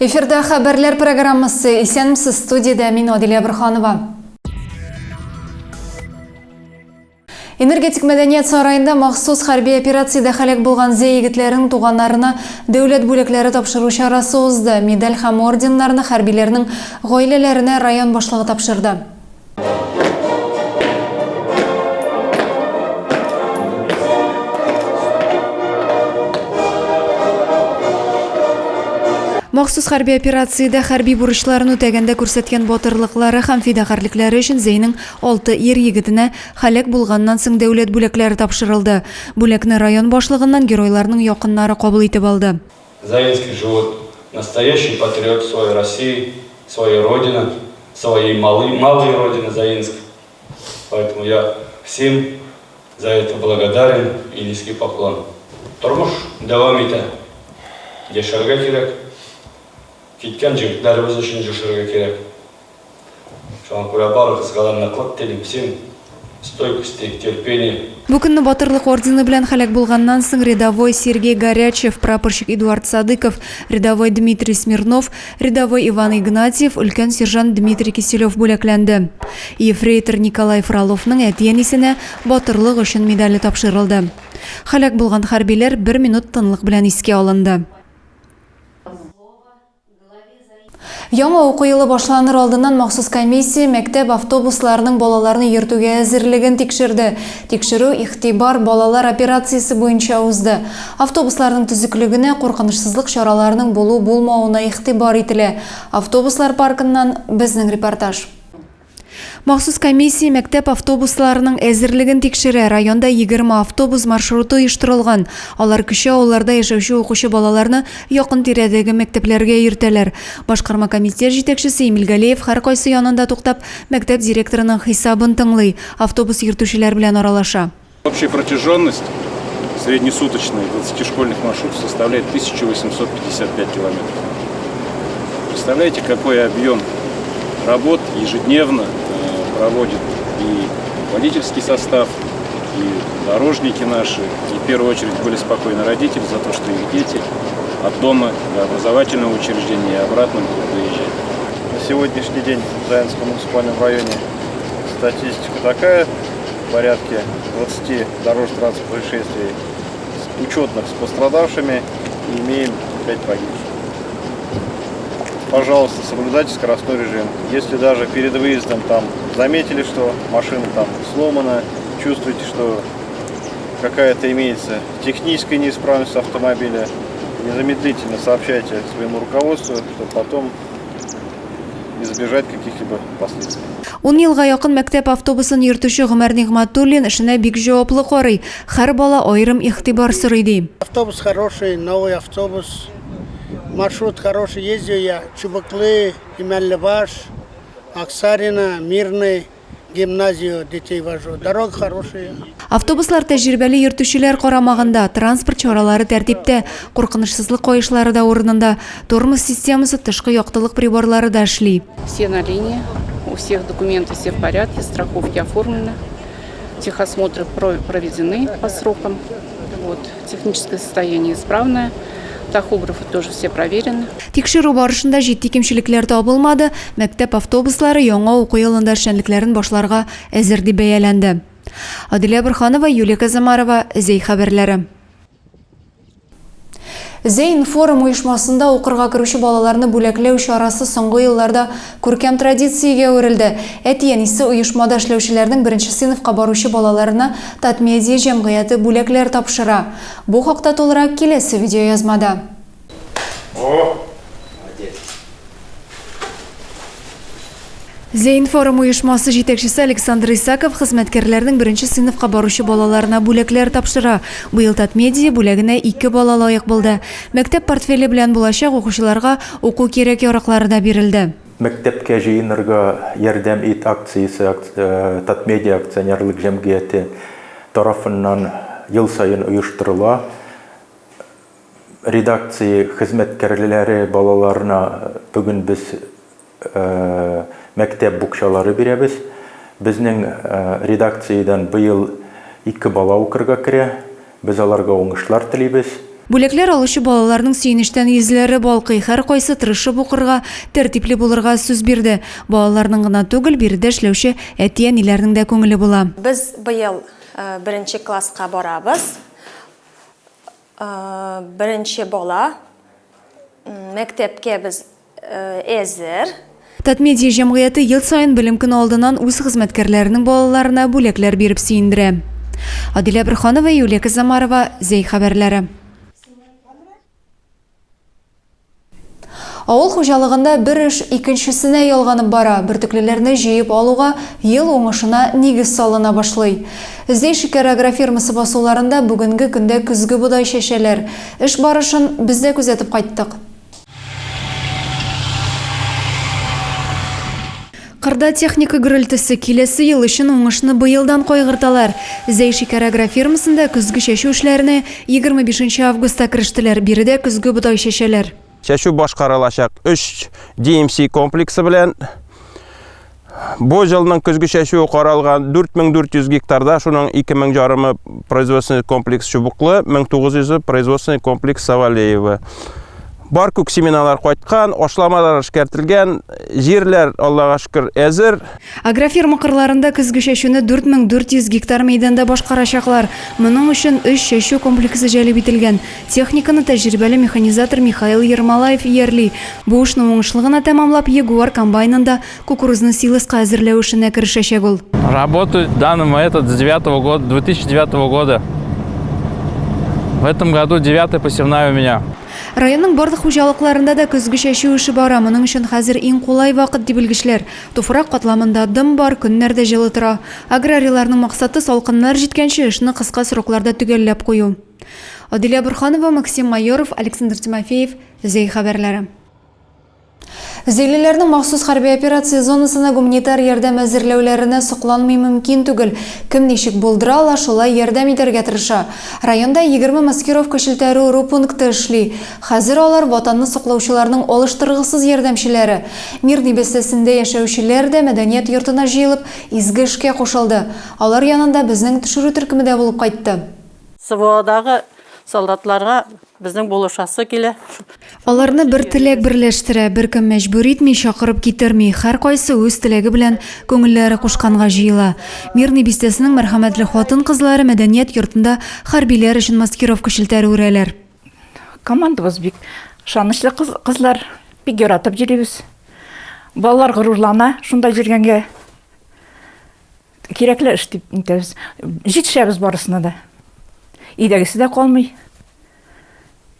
Эфирда хәбәрләр программасы. Исәнмесез, студиядә мин Адилә Борханова. Энергетик мәдәният сараенда махсус хәрби операциядә һәлак булган Зәй егетләренең туганнарына дәүләт бүләкләре тапшыру чарасы узды. Медаль һәм орденнарны хәрбиләрнең гаиләләренә район башлыгы тапшырды. Махсус хәрби операциядә хәрби бурычларын үтәгәндә күрсәткән батырлыклары һәм фидакарьлекләре өчен Зәйнең алты ир-егетенә һәлак булганнан соң дәүләт бүләкләре тапшырылды. Бүләкне район башлыгыннан геройларның якыннары кабул итеп алды. Заинске живут настоящий патриот своей России, своей Родины, своей малой, малой Родины Заинск. Поэтому я всем за это благодарен и низкий поклон. Тормыш дәвам итә. Яшәргә кирәк. Киткән җегетләребез өчен яшәргә кирәк. Шуңа күрә барыгызга да ныклык телим, всем стойкости, терпения. Бу көнне Батырлык ордены белән һәлак булганнан соң рядовой Сергей Горячев, прапорщик Эдуард Садыков, рядовой Дмитрий Смирнов, рядовой Иван Игнатьев, өлкән сержант Дмитрий Киселев бүләкләнде. Ефрейтор Николай Фроловның әти-әнисенә Батырлык өчен медале тапшырылды. Һәлак булган хәрбиләр бер минут тынлык белән искә алынды. Яңа уку елы башланыр алдыннан махсус комиссия мәктәп автобусларының балаларны йөртүгә әзерлеген тикшерде. Тикшерү Игътибар, балалар операциясе буенча узды. Автобусларның төзеклегенә, куркынычсызлык чараларының булу-булмавына игътибар ителә. Автобуслар паркыннан безнең репортаж. Махсус комиссия мәктәп автобусларының әзерлеген тикшерә. Районда 20 автобус маршруты оештырылган. Алар кече авылларда яшәүче укучы балаларны якын-тирәдәге мәктәпләргә йөртәләр. Башкарма комитет җитәкчесе Эмиль Галиев һәркайсы янында туктап, мәктәп директорының хисабын тыңлый, автобус йөртүчеләр белән аралаша. Общая протяженность среднесуточной 20 школьных маршрутов составляет 1855 километров. Представляете, какой объем работ ежедневно э, проводит и водительский состав, и дорожники наши. И в первую очередь были спокойны родители за то, что их дети от дома до образовательного учреждения и обратно будут доезжать. На сегодняшний день в Заинском муниципальном районе статистика такая – порядке 20 дорожно-транспортных происшествий учетных с пострадавшими и имеем 5 погибших. Пожалуйста, соблюдайте скоростной режим. Если даже перед выездом там заметили, что машина там сломана, чувствуете, что какая-то имеется техническая неисправность автомобиля, незамедлительно сообщайте своему руководству, чтобы потом избежать каких-либо последствий. Ун елга якын мәктәп автобусын йөртүче Гомәр Нигъмәтуллин эшенә бик җаваплы карый, һәр бала аерым игътибар сорый, ди. Автобус хороший, новый автобус, маршрут хороший, ездил я Чубыклы, Имәнлебаш, Аксарино, Мирный, гимназию детей вожу. Дорога хорошая. Автобуслар тәҗрибәле йөртүчеләр карамагында, транспорт чаралары тәртиптә, куркынычсызлык каешлары да урынында, тормоз системасы, тышкы яктылык приборлары да эшли. Все на линии, у всех документы все в порядке, страховки оформлены, техосмотры проведены по срокам, вот, техническое состояние исправное. Тахографы тоже все проверены. Тикшерү барышында җитди кимчелекләр табылмады, мәктәп автобуслары яңа уку елында эшчәнлекләрен башларга әзер дип бәяләнде. Адилә Борһанова, Юлия Казамарова, Зәй хәбәрләре. Зәй-информ оешмасында укырга керүче балаларны бүләкләү чарасы соңгы елларда күркәм традициягә әверелде. Әти-әнисе оешмада эшләүчеләрнең беренче сыйныфка баручы балаларына Татмедиа җәмгыяте бүләкләр тапшыра. Бу хакта тулырак киләсе видеоязмада. О, молодец. Зәйнфорум оешмасы җитәкчесе Александр Исаков хезмәткәрләрнең беренче сыйныфка баручы балаларына бүләкләр тапшыра. Быел Татмедиа бүләгенә ике бала лаек булды. Мәктәп портфеле белән булачак укучыларга уку кирәк-яраклары да бирелде. Мәктәпкә җыенырга ярдәм ит акциясе Татмедиа акционерлык җәмгыяте тарафыннан ел саен оештырыла. Редакция хезмәткәрләре балаларына бүген без мәктәп букчалары бирәбез. Безнең редакциядән быел ике бала укырга керә. Без аларга уңышлар телибез. Бүләкләр алучы балаларның сөенечтән йөзләре балкый, һәркайсы тырышып укырга, тәртипле булырга сүз бирде. Балаларның гына түгел, биредә эшләүче әти-әниләрнең дә күңеле була. Без быел беренче класска барабыз. Беренче бала. Мәктәпкә без әзер. Татмедиа җәмгыяте ел саен Белем көне алдыннан үз хезмәткәрләренең балаларына бүләкләр биреп сөендерә. Адилә Борһанова, Юлия Казамарова, Зәй хәбәрләре. Авыл хуҗалыгында бер эш икенчесенә ялганып бара, бөртеклеләрне җыеп алуга ел уңышына нигез салына башлый. Зәй шикәр агрофирмасы басуларында бүгенге көндә көзге бодай чәчәләр. Эш барышын без дә күзәтеп кайттык. Кырда техника гөрелтесе, киләсе ел өчен уңышны быелдан кайгырталар. Зәй шикәр агрофирмасында көзге чәчү эшләренә 25 нче августта керештеләр, биредә көзге бодай чәчәләр. Чәчү башкарылачак 3 DMC комплексы белән. Бу җылның көзге чәчүе каралган 4400 гектарда, шуның 2000 ярымы производственный комплекс Чубуклы, 1900 производственный комплекс Савалеево. Бар күк семеналар кайткан, ашламалар эшкәртелгән, җирләр, Аллага шөкер, әзер. Агрофирма кырларында көзге чәчүне 4400 гектар мәйданда башкарачаклар. Моның өчен өч чәчү комплексы җәлеп ителгән. Техниканы тәҗрибәле механизатор Михаил Ермолаев ияр-ли. Бу эшне уңышлы гына тәмамлап, Ягуар комбайнында кукурузны силоска әзерләү эшенә керешәчәк ул. Работаю в данном этот с 9 года, 2009 года. В этом году девятая посевная у меня. Районның барлык хуҗалыкларында да көзге чәчү эше бара. Моның өчен хәзер иң кулай вакыт, ди белгечләр. Туфрак катламында дым бар, көннәр дә җылы тора. Аграрийларның максаты, салкыннар җиткәнче эшне кыска срокларда төгәлләп кую. Адилә Борһанова, Максим Майоров, Александр Тимофеев, Зәй хәбәрләре. Зәйлеләрнең махсус хәрби операция зонасына гуманитар ярдәм әзерләүләренә сокланмый мөмкин түгел. Кем ничек булдыра ала, шулай ярдәм итәргә тырыша. Районда 20 маскировка челтәре үрү пункты эшли. Хәзер алар Ватанны саклаучыларның алыштыргысыз ярдәмчеләре. Мирный бистәсендә яшәүчеләр дә мәдәният йортына җыелып, изге эшкә кушылды. Алар янында безнең төшерү төркеме дә булып кайтты. СВОдагы солдатларга безнең булышасы килә. Аларны бер теләк берләштерә, беркем мәҗбүр итми, чакырып китерми, һәркайсы үз теләге белән күңелләре кушканга җыела. Мирный бистәсенең мәрхәмәтле хатын-кызлары мәдәният йортында хәрбиләр өчен маскировка челтәре үрәләр. Командабыз бик ышанычлы кызлар, бик яратып йөрибез. Балалар горурлана шунда йөргәнгә. Кирәкле эш дип әйтәбез. Җитешәбез барысына да. Өйдәгесе дә калмый.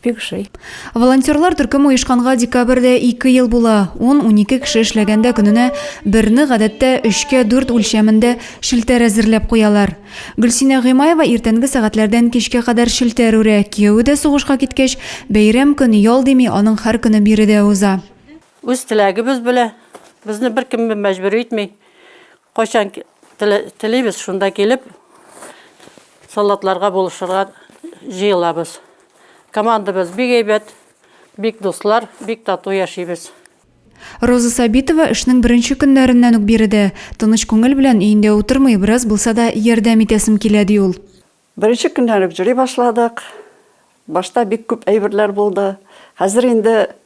Бик ошый. Волонтерлар төркеме оешканга декабрьдә ике ел була. Ун-унике кеше эшләгәндә көненә берне, гадәттә, өчкә дүрт үлчәмендә челтәр әзерләп куялар. Гөлсинә Гыймаева иртәнге сәгатьләрдән кичкә кадәр челтәр үрә. Кияве дә сугышка киткәч, бәйрәм көн, ял дими, аның һәр көне биредә уза. Үз теләгебез белә. Безне беркем мәҗбүр итми. Кайчан телибез, шунда килеп, солдатларга булышырга җыелабыз. Командабыз бик әйбәт, бик дуслар, бик тату яшибез. Роза Сабитова эшнең беренче көннәреннән үк биредә. Тыныч күңел белән өендә утырмый, бераз булса да ярдәм итәсем килә, ди ул. Беренче көннән үк йөри башладык. Башта бик күп әйберләр булды. Хәзер инде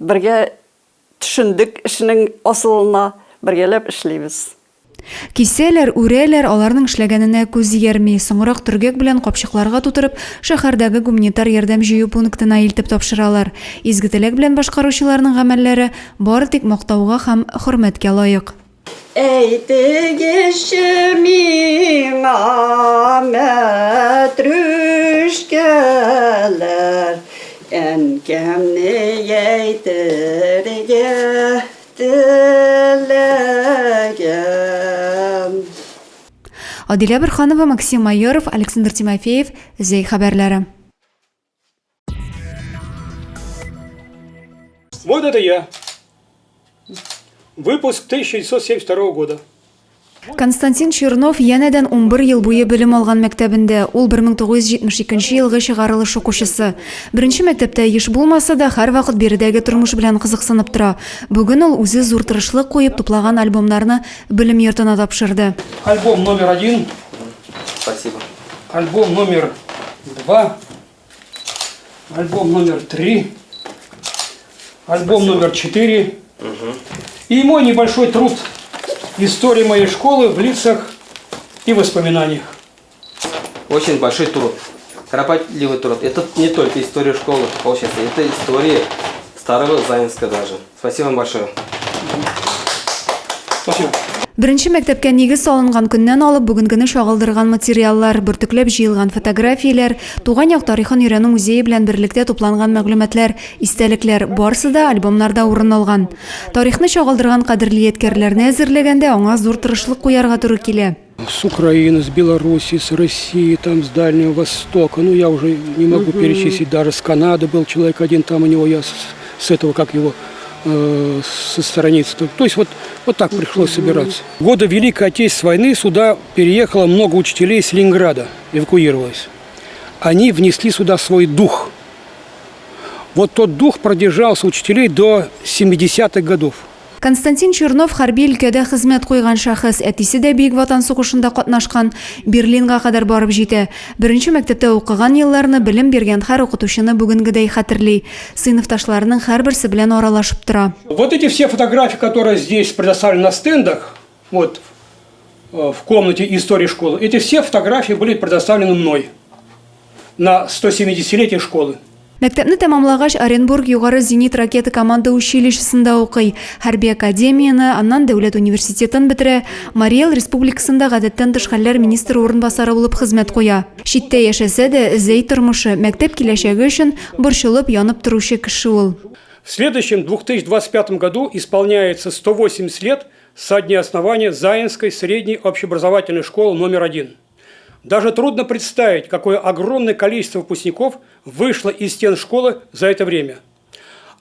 бергә Төшендек эшнең асылына, бергәләп эшлибез. Кисәләр, үрәләр, аларның эшләгәненә күз иярми. Соңрак төргәк белән капчыкларга тутырып, шәһәрдәге гуманитар ярдәм җыю пунктына илтеп тапшыралар. Изге теләк белән башкаручыларның гамәлләре бары тик мактауга һәм хөрмәткә лаек. Әйтегезче миңа, мәтрүшкәләр, әнкәм ни әйтергә теләгән? Адилә Борһанова, Максим Майоров, Александр Тимофеев, Зәй хәбәрләре. Вот это я. Выпуск 1972 года. Константин Чернов янәдән 11 ел буе белем алган мәктәбендә. Ул 1972 елгы чыгарылыш укучысы. Беренче мәктәптә еш булмаса да, һәрвакыт биредәге тормыш белән кызыксынып тора. Бүген ул үзе зур тырышлык куеп туплаган альбомнарны белем йортына тапшырды. Альбом номер один. Спасибо. Альбом номер два. Альбом номер 3. Альбом Спасибо. Номер 4. И мой небольшой труд «История моей школы в лицах и воспоминаниях». Очень большой труд, кропотливый труд. Это не только история школы, получается, это история старого Заинска даже. Спасибо вам большое. Спасибо. Беренче мәктәпкә нигез салынган көннән алып бүгенгене чагылдырган материаллар, бөртекләп җыелган фотографияләр, туган як тарихын өйрәнү музее белән берлектә тупланган мәгълүматлар, истәлекләр, барысы да альбомнарда урын алган. Тарихны чагылдырган кадерле ядкәрләрне әзерләгәндә аңа зур тырышлык куярга туры килә. С Украины, с Белоруссии, с России, там, с Дальнего Востока. Ну, я уже не могу перечислить, даже с Канады был человек один, там у него я с, с этого, как его, э, со страницы. То есть вот, вот так пришлось собираться. Годы Великой Отечественной войны сюда переехало много учителей с Ленинграда, эвакуировалось. Они внесли сюда свой дух. Вот тот дух продержался учителей до 70-х годов. Константин Чернов хәрби өлкәдә хезмәт куйган шәхес, әтисе дә Бөек Ватан сугышында катнашкан, Берлинга кадәр барып җитә. Беренче мәктәптә укыган елларны белем биргән һәр укытучыны бүгенгедәй хәтерли. Сыйныфташларының һәрберсе белән аралашып тора. Вот эти все фотографии, которые здесь предоставлены на стендах, вот э, в комнате истории школы, эти все фотографии были предоставлены мной на 170-летие школы. Мәктәпне тәмамлагач, Оренбург югары зенит-ракета команда училищесында укый, хәрби академияне, аннан дәүләт университетын бетерә, Марий Эл Республикасында гадәттән тыш хәлләр министры урынбасары булып хезмәт куя. Читтә яшәсә дә, Зәй тормышы, мәктәп киләчәге өчен борчылып, янып торучы кеше ул. В следующем 2025 году исполняется 180 лет со дня основания Заинской средней общеобразовательной школы номер один. Даже трудно представить, какое огромное количество выпускников вышло из стен школы за это время.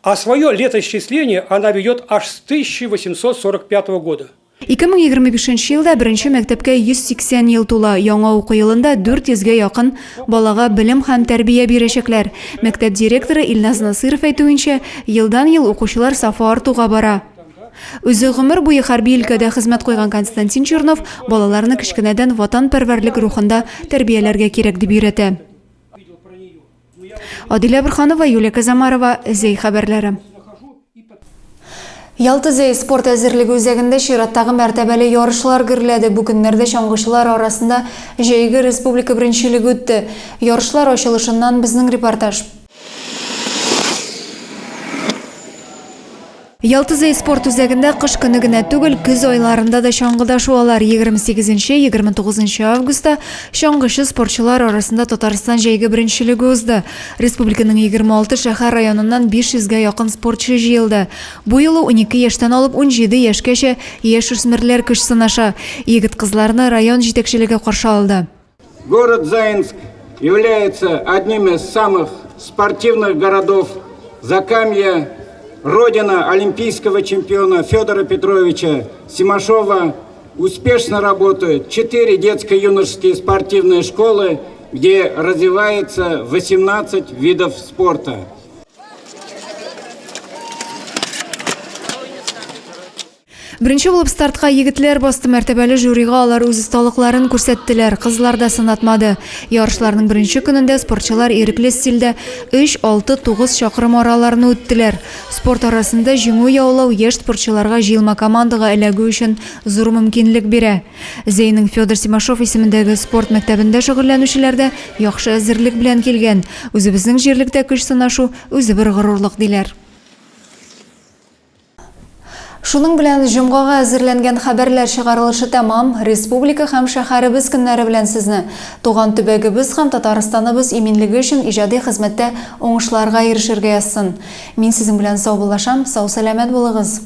А свое летоисчисление она ведет аж с 1845 года. 2025 елда беренче мәктәпкә 180 ел тула. Яңа уку елында 400 гә якын балага белем һәм тәрбия бирәчәкләр. Мәктәп директоры Илназ Насыйров әйтүенчә, елдан-ел укучылар сафы артуга бара. Үзе гомер буе хәрби өлкәдә хезмәт куйган Константин Чернов балаларны кечкенәдән ватанпәрвәрлек рухында тәрбияләргә кирәк дип өйрәтә. Адилә Борһанова, Юлия Казамарова, Зәй хәбәрләре. Ялта Зәй спорт әзерлеге үзәгендә чираттагы мәртәбәле ярышлар гөрләде. Бу көннәрдә чаңгычылар арасында җәйге республика беренчелеге үтте. Ярышлар ачылышыннан безнең репортаж. Ялта-Зәй спорт үзәгендә кыш көне генә түгел, көз айларында да чаңгыда шуалар. 28-29 августта чаңгычы спортчылар арасында Татарстан җәйге беренчелеге узды. Республиканың 26 шәһәр районыннан 500 гә якын спортчы җыелды. Бу юлы 12 яшьтән алып 17 яшькәчә яшүсмерләр көч сынаша. Егет-кызларны район җитәкчелеге каршы алды. Город Заинск является одним из самых спортивных городов Закамья, родина олимпийского чемпиона Федора Петровича Симашова. Успешно работают 4 детско-юношеские спортивные школы, где развивается 18 видов спорта. Беренче булып стартка егетләр басты, мәртәбәле жюрига алар үз осталыкларын күрсәттеләр, кызлар да сынатмады. Ярышларның беренче көнендә спортчылар ирекле стильдә 3, 6, 9 чакрым араларны үттеләр. Спорт арасында җиңү яулау яшь спортчыларга җыелма командага эләгү өчен зур мөмкинлек бирә. Зәйнең Федор Симашов исемендәге спорт мәктәбендә шөгыльләнүчеләр дә яхшы әзерлек белән килгән. Үзебезнең җирлектә көч сынашу, үзе бер горурлык, диләр. Шуның белән җомгага әзерләнгән хәбәрләр чыгарылышы тәмам. Республика һәм шәһәребез көннәре белән сезне! Туган төбәгебез һәм Татарстаныбыз иминлеге өчен иҗади хезмәттә уңышларга ирешергә язсын. Мин сезнең белән саубуллашам, сау-сәламәт булыгыз!